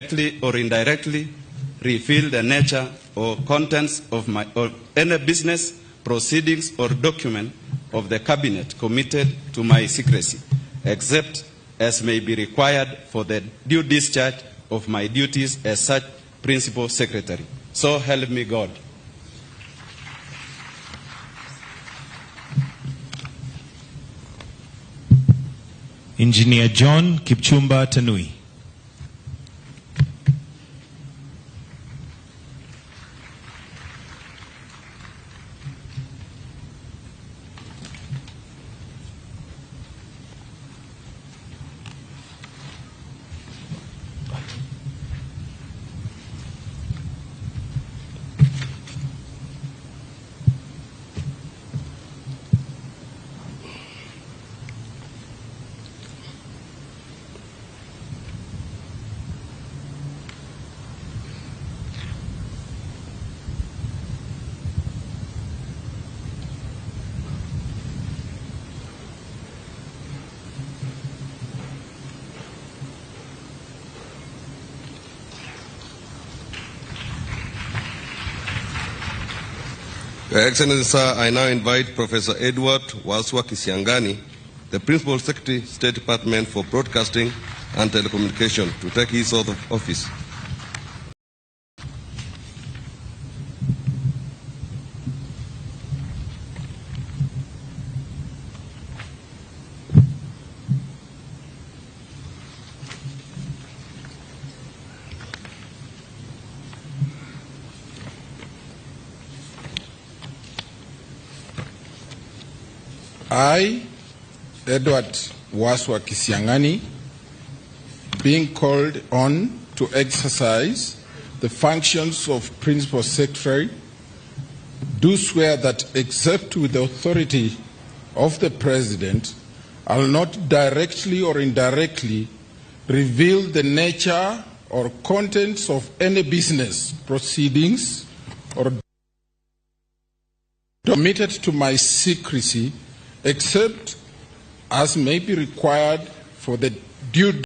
directly or indirectly reveal the nature or contents of any business, proceedings or document of the cabinet committed to my secrecy, except as may be required for the due discharge of my duties as such principal secretary. So help me God. Engineer John Kipchumba Tanui. Your Excellency, sir, I now invite Professor Edward Waswa Kisiangani, the Principal Secretary, State Department for Broadcasting and Telecommunication, to take his oath of office. I, Edward Waswa Kisiangani, being called on to exercise the functions of Principal Secretary, do swear that, except with the authority of the President, I will not directly or indirectly reveal the nature or contents of any business, proceedings, or committed to my secrecy, except as may be required for the due